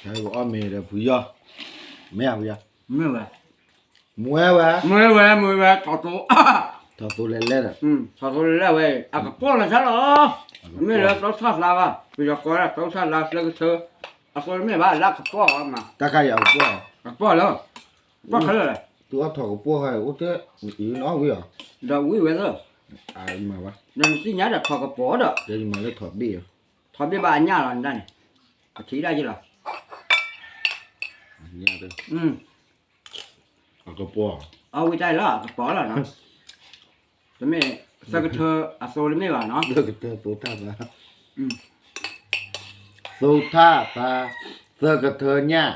တၢ်အီၣ်မ့ၤဒီးဖုယီၢ်, မ့ၢ်ဧါဖုယီၢ်, မ့ၢ်ဝဲ, မ့ၢ်ဝဲ, မ့ၢ်ဝဲ, မ့ၢ်ဝဲ, ထီၣ်သိ, ထီၣ်သိလဲၤလဲၤဒီး, ထီၣ်သိလဲၤလဲၤဝဲ, အကပီၢ်လီၤဆါလီၤ, မ့ၢ်လၢသီထၣ်သါဘၣ်, ပယီၤကိးဒၣ်သီထၣ်သါသၢကထၢ, အသိတမ့ၢ်ဘၣ် လၢအကပီၢ်မး, တၢ်ခါအံၤအကပီၢ်, အကပီၢ်လီၤ, ပီၢ်ခဲလၢာ်လဲၣ်, သုအီၣ်ထီၣ်ကပီၢ်ခါအံၤ အိၣ်တ့ၢ်, နအီၣ်ဝံၤအီၤ, ဒီးဝံၤဝဲသၢ, မၤဘၣ်, ဒီးနသ့ၣ်ညါဒီးထီၣ်ကပီၢ်ဒီး, ယမၤလၢထီၣ်ဘ့ၣ်အီၤ, ထီၣ်ဘ့ၣ်ဘၣ်အညၣ်လီၤနတၢ်န့ၣ်, ပထံၣ်ဒၣ်ယလီၤ, အကပီၢ်, အီၣ်ဝံၤတၢ်အံၤလီၤ အကပီၢ်လီၤနီၤ, တမ့ၢ်, သၢကထၢအသိတမ့ၢ်ဘၣ်နီၤ, သၢကထၢသိထၣ်သါ, သိထၣ်သါ, သၢကထၢညၣ်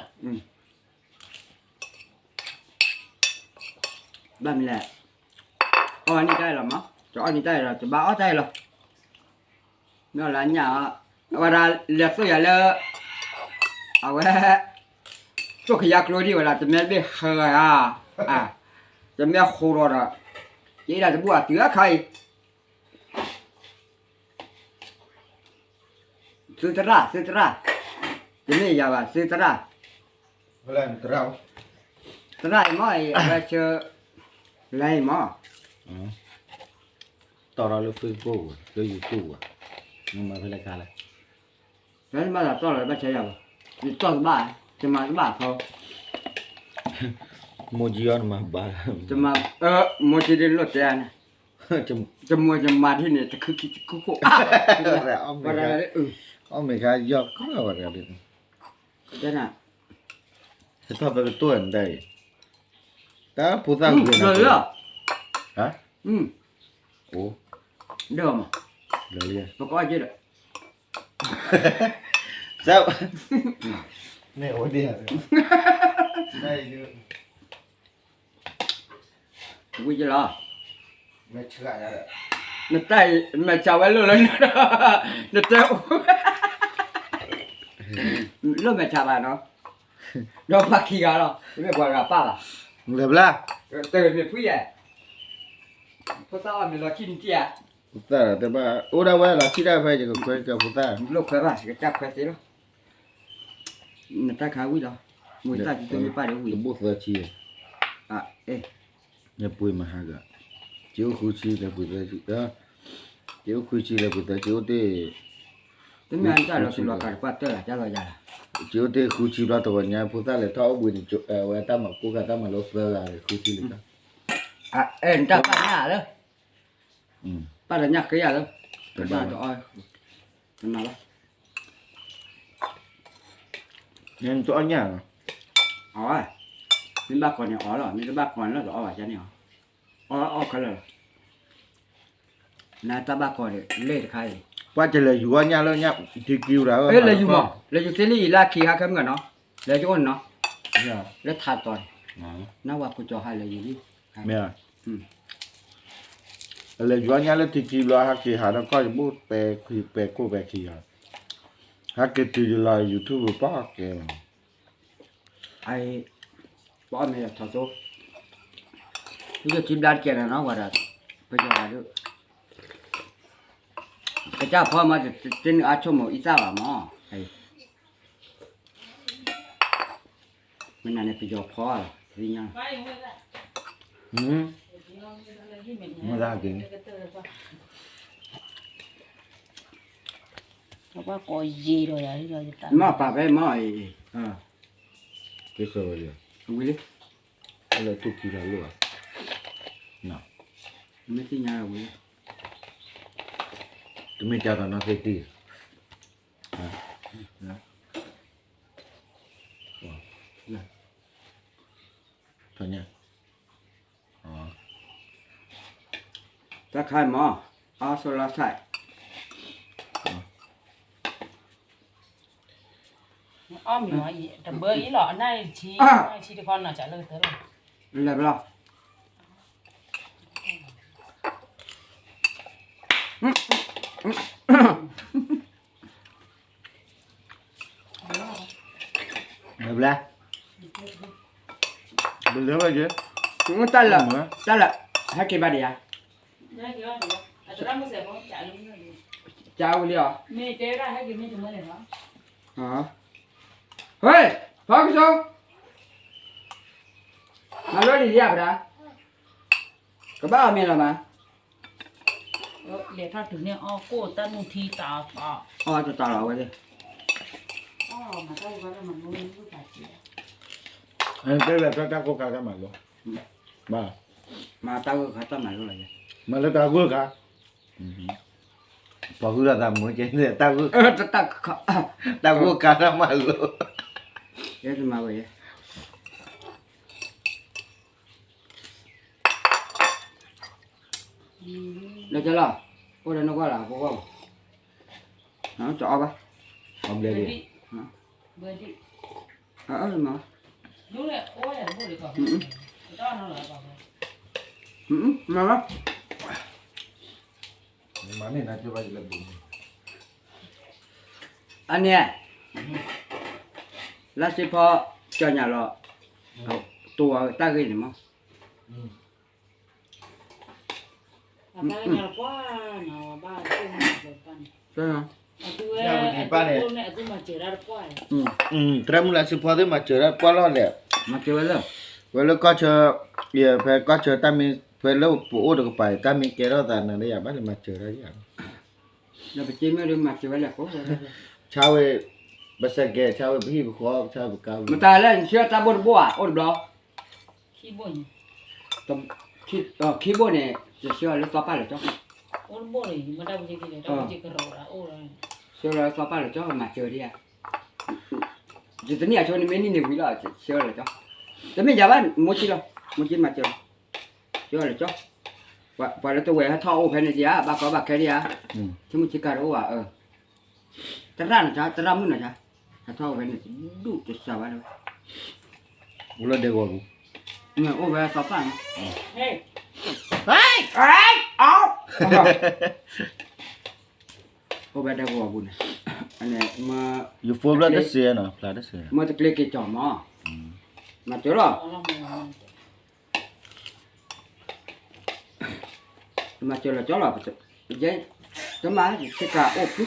ဘၣ်မနုၤလဲၣ်, အီၣ်နံၣ်တၢ်အံၤလီၤမး, တအီၣ်နံၣ်တၢ်အံၤလီၤ တဘၣ်အီၣ်တၢ်အံၤလီၤ, မ့ၢ်လၢညၣ်, အဝဲဒၣ်လဲၤသိၣ်ယၤလၢ, အဝဲ, သိၣ်ကယၤကျိဒံးဝဲဒၣ် တမ့ၢ်ဘ့ၣ်ဃၢၤဧါ, တမ့ၢ်ဃိဒီး, ယအံၤဒၣ်တဘူၣ်အတုၤအခါအံၤ သုသရၣ်, သုသရၣ်, တမ့ၢ်ယၤဘၣ်, သုသရၣ်, သရၣ်အံၤမ့ၢ်အံၤ အဝဲဆၢ, လဲၤအံၤမ့ၢ်, တီၢ်ထီၣ်လၢ Facebook ဝဲ, လၢ YouTube ဝဲ, နမၤဖဲလဲၣ်ခါလဲၣ်, မၤသးတီၢ်လီၤဘၣ်ဆၢယၤဘၣ်, ယတီၢ်တဘၣ်, ယမၤတဘၣ်အဖီ, မိၢ်ကံအီၤနမၤဘၣ်, မိၢ်ကံဒ်လိၣ်တဲန့ၣ် တမိၢ်ယမၤဒ်န့ၣ် တခုခံတခုခိၣ်, အီၣ်မ့ၤခါယီၢ်ခီဝဲဒၣ်, ဟဲထီၣ်ဖဲကတိၢ်နဒၣ်အံၤ, တၢ်ဖိသၣ်ဂ့ၤ, အိၣ်, ဒၢမး, ပကအီၣ်က့ဒီး, မ့ၢ်အိၣ်ဒ် ဝံၤကလီၤ, နတၢ်မဲာ်ဆှးဝဲလိၣ်လၢ, နတဲအိၣ်, လိၣ်မဲာ်ဆှးဘၣ်နီၤ, ဒီးပှၤခံဂၤလီၤ, တမ့ၢ်ပှၤဂၤပၢ်ဘၣ်, လဲၤဘျါ, တမ့ၢ်ဖုယဲၢ်, ဖိသၣ်အီၣ်မ့ၤလီၤထံၣ်နတံၢ်ဧါ, ဖိသၣ်တဲဘၣ် အိၣ်ဒၣ်ဝဲလီၤထံၣ်ဒၣ်ဖဲယကခွဲကဖိသၣ်, လိၣ်ခွဲဘၣ် ယကစၢ်ခွဲသ့လီၤ, နတၢ်ခါဝံၤလီၤ, မူသၣ်တမ့ၢ်ပၢ်ဒီးဝံၤ, တဘိၣ်သၢဆံ, နပှ့ၤမဟါက, ကအိၣ်ဃုဆံလဲၤပှ့ၤသၢဆံ, ကအိၣ်ဃုဆံလဲၤပှ့ၤသၢဆံ အိၣ်တ့ၢ်, တမ့ၢ်တၢ်လီၤဆူလီၤကးတပှၢ်တၢၢ်လီၤ, ကအိၣ်တ့ၢ်ဃုဆံဘျီတဂီၤညါ ဖိသၣ်လဲၤထီၣ်အိၣ်ဘှံးန့ၣ်, ဝဲတၢ်မၤကိၢ်ခါတၢ်မၤလိသၢဂၤန့ၣ် ဃုဆံလံ, နတၢ်ပာ်ညၣ်လၢ ပာ်ဒီးညၣ်ဃ့ယၤလၢ, တဘၣ်, တမၤဘၣ်, နတအီၣ်ညၣ်လီၤ, အီၣ်, မ့ၢ်ဘၣ်ကီၢ်န့ၣ်အီၣ်လီၤ, မ့ၢ်တဘၣ်ကီၢ်န့ၣ်လီၤတအီၣ်ဘၣ်န့ၣ်, အီၣ်အီၣ်ခဲလၢာ်လီၤ, နတၢ်ဘၣ်ကီၢ်န့ၣ်လၢတခါအံၤ, ပှၤကလဲၤယူၤအီၣ်ညၣ်လၢညၣ်ထံကံဝဲဒၣ်, လဲၤယူၤမး, လဲၤယူၤသ့လံအံၤလၢခံဟါခဲမုၢ်ဂီၢ်နီၤ, လဲၤယူၤအိၣ်နီၤ, လၢထးတီၤန့ၣ်, နဝၤကူကၠီၤဟါလဲၤယူၤလံ, မ့ၢ် အလဲၤယူၤအီၣ်ညၣ်လၢထံခံဘျီ ဟဲက့ၤဟးဒီးကီၢ်ယဘိၣ် ပဲခိၣ်ပဲခံဂၤ, ဟဲက့ၤတုၤယလီၤ YouTube ပီၢ်ကဲ, ပအီၣ်မ့ၤထီၣ်သိ, သုကထံဘျါတကဲန့ၣ်နီၤ ဝဲဒၣ်, ပယီၤဒၣ်ဒုး, ကစၢ်ဖီမး တနုာ်အါဆိကမိၣ်အံသၣ်ဘၣ်မး, မ့ၢ်နၤန့ၣ် ပယီၤဖီလီၤ, သ့ၣ်ညါလီၤ, မ့ၢ်သးက့ၤန့ၣ်, ပှၤကိးယံၤဒီးယၤ, မ့ၢ်ပာ်ဖဲမ့ၢ်အံၤ, ကဲဝံၤလံ, အဲၣ်လၢထူၣ်ခံလီၤလိၣ်ဧါ, မ့ၢ်သ့ၣ်ညါဝံၤလံ, တမ့ၢ်တၢ်သးနီၣ်သ့ၣ်တံၢ် ထီၣ်ညါ, တၢ်ခါမ့ၢ်, အီၣ်ဆိလီၤဆဲး, အီၣ်မ့ၤတဘၢအံၤလီၤ အနၢ်ထံ, နၢ်ထံတခီနီၤ ကလၢကသၢလီၤ, လဲၤဘျီ ဘျါ, ဘျါဝဲက့ၤ, တၢ်လၢ, တၢ်လၢ, ဟဲက့ၤဘၣ်ဒံးဧါ, ကဝံၤလံဧါ, ဟဲက့ၤမ့ၢ်တမၢန့ၣ်လီၤ, ဟဲ ဟဲ, ဖီကဆိ, မၤလိလံယၤပဒၣ်, ကဘၣ်အီၣ်မ့ၤလီၤမး, လဲၤထီၣ်တုၤန့ၣ်အီၣ်ကိၣ်တၢ်နုၢ်ထံတၢ်အီၣ်, အီၣ်တတၢ်လီၤဝဲသ့ၣ်, တဲလၢတၢ်ကိၢ်ခါတၢ်မၤလိ, မၤတၢ်ဂိၢ်ခါတၢ်မၤလိလီၤ, မၤလၢတၢ်ဂိၢ်ခါ, ပှၤဃုလိာ်သးမုာ်ကဲ, တၢ်ဂိၢ်ခါတၢ်မၤလိ, ယဲတမၤဝဲယဲ, လၢကလီၤ, အိၣ်ဒီးနကွၢ်လီၤ ဖိခွါ, တအီၣ်ဘၣ်, အဘျဲၣ်, အအၢမၤ, မၤလီၤ, အန့ၣ်, လါစ့ဖီ, ကၠီညၣ်လီၤ, တိၤအတၢ်ဂ့ၢ်န့ၣ်မး, သရၣ်မုၣ်လါစ့ဖီသ့ၣ်မၤစၢၤတၢ်တပှၢ်လီၤလဲၣ်, မၤစၢၤဝဲလၢ, ဝဲလၢကီၢ်ဆၢ, ယဖဲကီၢ်ဆၢတၢ်မ့ၢ်, ဖဲလၢပအိၣ်တကပၤအံၤ တၢ်မ့ၢ်ကဲထီၣ်သးနၤလၢယၤဘၣ်လၢမၤစၢၤတၢ်ယၤ, ပစ့မ့ၢ်ဒုးမၤစၢၤဝဲလဲၣ်, ဆါဝဲ, ပစဲးကဲ, ဆါဝဲပဟံၣ်ပဃီ, ဆါဝဲပကါ, မတၤလၢနဆှၢတၢ်ဘိၣ်တဘိၣ်ဧါ, အိၣ်တဘျီ ခံဘိၣ်န့ၣ်, ယဆှၢအီၤလၢသီပၢ်လၢာ်ကၠီ, ဆှၢလၢသီပၢ်လၢာ်ကၠီ, မၤစၢၤဒံးဧါ, ယတနံၣ်အဆိန့ၣ်မ့ၢ်နံၣ်န့ၣ်ဝံၤလီၤ, ဆှၢလၢာ်ကၠီ, တမ့ၢ်ယၤဘၣ်, မိၢ်ကံလီၤ, မိၢ်ကံမၤစၢၤ, ဆှၢလၢာ်ကၠီ, ပှၤလၢတဝဲဟဲထီၣ်အိၣ်ဖဲန့ၣ်ဧါ, ဘၣ်ကီဘၣ်ခဲဒံးဧါ, ဆိကမိၣ်ဆ့ကၤတအိၣ်ဘၣ်, သရၣ်နီၤ, သရၣ်မုၣ်နီၤ, ဟဲထီၣ်အိၣ်ဖဲန့ၣ်, ဒူၣ်တစှၤဘၣ်လၢ, အိၣ်လၢဒဲကဝီၤပူၤ, အိၣ်ဝဲသီပၢ်န့ၣ်, အိၣ်ဝဲဒဲကဝီၤပူၤန့ၣ်, ယဖိဖျၢၣ်တစ့နီၤ, ဖျါတစ့, မ့ၢ်တကျ့က့ၤကၠီၤမး, မၤစၢၤလီၤ မၤစၢၤလီၤကၠီလီၤ, ယဲ, တမၤ, ဆ့ကၤအိၣ်ဖု,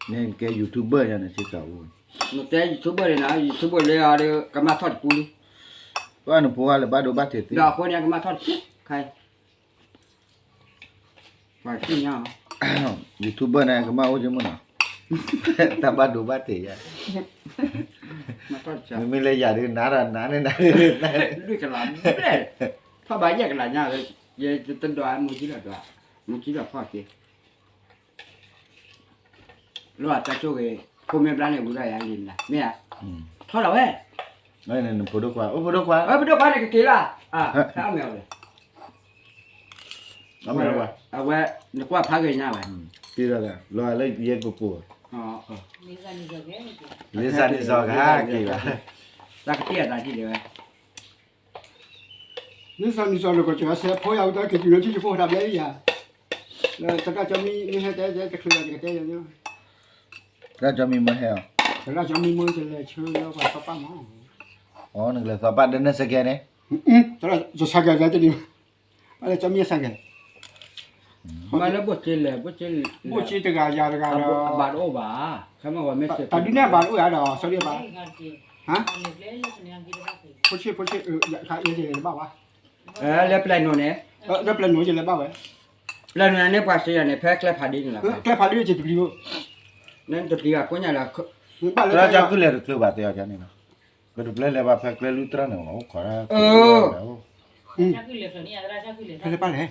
န့ၣ်ကဲ YouTuber ညါန့ၣ် ဆ့ကၤအိၣ်, နတဲ YouTuber န့ၣ်နီၤ, YouTuber လၢအီၤဒီး ကမၣ်ထီၣ်တပူလံ, ပှၤနဖိဂၤလၢဘၣ်ဒိဘၣ်ထံးသ့, ဒီးအဃိန့ၣ် ကမၣ်ထီၣ်တပူ, ခါအံၤ ပှၤသ့ၣ်ညါ, YouTuber န့ၣ် ကမၣ်အိၣ်က့မ့ၢ်နီၤ, တၢ်ဘၣ်ဒိဘၣ်ထံးယါ, မ့မ့ၢ်လၢယၤဒုး နၤဒီးနၤန့ၣ်နၤ, လွံၢ်ကလးဘျဲၣ်, ထီၣ်ဘၣ်ယဲၢ်ကလးညါ, ယတဒွးမူကံဒီးဒွး, မူကံဒီးဖီၣ်က့ၤ လီၤတၢ်ဆိၣ်ဂ့ၤ, ဖိမ့ၢ်ဘျါန့ၣ် ဝံၤဒီးယၤလံမနၤ, မ့ၢ်ဧါ, ထီၣ်လီၤဝဲ, ဖိဒိၣ်ခွါ, အိၣ်ဖိဒိၣ်ခွါ, ဖိဒိၣ်ခွါန့ၣ်ကက့ၤလၢ, ဖဲအမဲာ်ဝဲ, အဝဲ, နကွၢ်ဖးဂ့ၤညါဘၣ်, တ့လီၤလီၤလၢယဲၢ်ကိၢ်ကိၢ်, လ့စၢ်နံၤစီၤကဟဲက့ၤဘၣ်, တၢ်ကတ့ၢ်အသးထံၣ်ဒံးဝဲ မ့ၢ်စီၤမံၤစီၤလိာ်ကီၢ်ကၠီၤစဲးဖိယၤဝံၤတၢ်က့ၤတုၤလၢထံၣ်ယဖိတၢ်ဘျဲအံၤယၤ, လၢသရၣ်ကၠီမံမ့ၢ်ဟဲတဲယဲတချုးဘၣ်ယကတဲယၤ, သရၣ်ကၠီမံမ့ၢ်ဟဲအီၤ, သရၣ်ကၠီမံမ့ၢ်ကလဲၤဆှၢလၢပှၤသီပၢ်မး, အီ နကလဲၤသီပၢ်ဒီးနစဲးကဲန့ၣ်, သရၣ်ကၠီစဲးကဲတဲန့ၣ်, ဘၣ်လၢကၠီမံအစဲးကဲ မ့ၢ်လၢဘိၣ်စ့လဲၣ်, ဘိၣ်စ့တဂၤယၤတဂၤဒီး, အဘၣ်တအိၣ်ဘၣ်, ခဲမ့ၢ်ဝဲမ့ၢ်စ့, တၢ်ဒုးန့ၣ်အဘၣ်တအိၣ်ယၤဒီး စီၤဒံအဘၣ်, ဟါ, ဖိဆ့ဖိဆ့, ယဲယလဲၤဘၣ်ဝဲ, လၢပျဲၢ်နိန့ၣ်, လၢပျဲၢ်နိယလဲၤဘၣ်ဝဲ, ပျဲၢ်နိန့ၣ်ပှၤစ့ယၤန့ၣ် ဖဲကျဲဖးဒ့န့ၣ်လီၤ, ကျဲဖးဒ့ယတပျံၤ, နတပျံၤဘၣ်ကိးညါလီၤ, သရၣ်ကၠီကုလဲၤတချုးဘၣ်တဲအီၤန့ၣ်လီၤ, ကတပျဲလဲၤဘၣ်ဖဲကျဲလုၢ်တြၢ်န့ၣ်လီၤ, အိၣ်ခိးတၢ် ဖဲလဲၣ်ပၣ်လဲၣ်,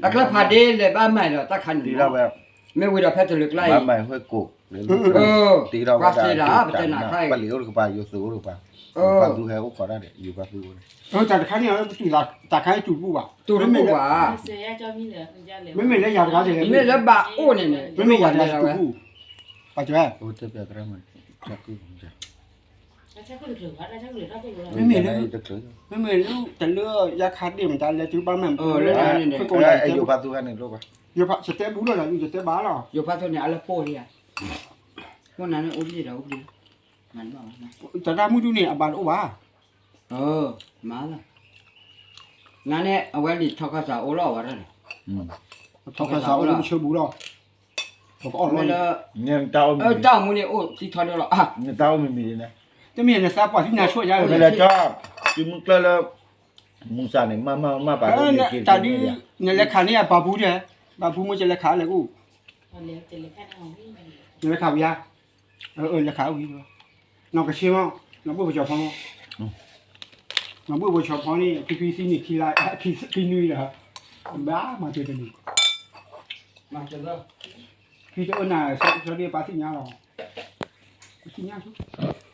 အကျဲဖးဒ့လဲၤဘၣ်မၤလီၤတၢ်ခါန့ၣ်, တ့ထီၣ်ဝဲ, မ့ၢ်ဝံၤဒီးဖဲတလၢကျါအံၤ, ဘၣ်မၤဝဲကိး, တ့ထီၣ်ဝဲဒၣ်, ပလံာ်အိၣ်တကပၤ ယိၤသုးအိၣ်တကပၤ, ယိၤပၣ်သူဟဲအိၣ်ခိးတၢ်ဒီး ယိၤပၣ်သူအိၣ်န့ၣ်, တၢ်တခါန့ၣ်, တၢ်ခါအံၤတူၢ်တဘူၣ်ဘၣ်, တူၢ်တဘူၣ်ဘၣ်, မ့မ့ၢ်လၢယၤတဂၤ, မ့မ့ၢ်လၢဘၣ်အိၣ်န့ၣ်န့ၣ်, မ့မ့ၢ်ယၤတဂၤတူၢ်တဘူၣ်, ပှၤတဲ မ့မ့ၢ်လၢ, မ့မ့ၢ်လၢ, တလၢယခါဒ့ၣ်မတၤလဲၤတုၤဘၣ်မး, ယိၤပၣ်သူန့ၣ်, ယတဲဘူလီၤဒီး ယတဲဘၣ်လီၤ, ယိၤပၣ်သူန့ၣ် အလၢပိၢ်လံဧါ, မ့ၢ်နၤန့ၣ်အိၣ်ဘျ့ၣ်ဒီးအိၣ်ဘျ့ၣ်, တၢ်တၢ်မုၢ်ဒုန့ၣ် အဘၣ်တအိၣ်ဘၣ်, မၤလီၤ, နၤန့ၣ် အဝဲလံာ်ထီခါစးအိၣ်လီၤဝဲဒၣ်န့ၣ်, ထီခါစးအိၣ်လၢပဆၢဘူးလီၤ ပကအီၣ်လီၤလၢ နတၢ်အိၣ်မံၤ တၢ်အိၣ်မူန့ၣ်အိၣ်သံထီဒိၣ်လီၤ. နတၢ်အိၣ်မံၤမံၤန့ၣ် တမ့ၢ်နသးပှၢ်သံနၤဆိၣ်ယါ နလဲၤကၠီ တုၤမုၢ်ကျၢၢ်လၢ မူစၢ်န့ၣ် မၤမၤမၤပာ် တၢ်ဒုး နလဲၤခးန့ၢ်အဘၤဘူဒီး ဘၤဘူမ့ၢ်ကလဲၤခးလဲၣ်အိၣ် နလဲၤခးဝံၤဧါ လဲၤခးဝံၤ နီၢ်ကဆ့မီၢ် နီၢ်ဘှ့ၣ်ဖိဆီဖီမီၢ် နီၢ်ဘှ့ၣ်ဖိဆီဖီန့ၣ် ခံခွံသံန့ၣ် ခံလါ ခံနွံလီၤ ဘၣ်မၤတ့ၢ်တနံၤ ခံတအၢနၤ ဆီဒံးပၢ်သ့ၣ်ညါလီၤ ပသ့ၣ်ညါဆိ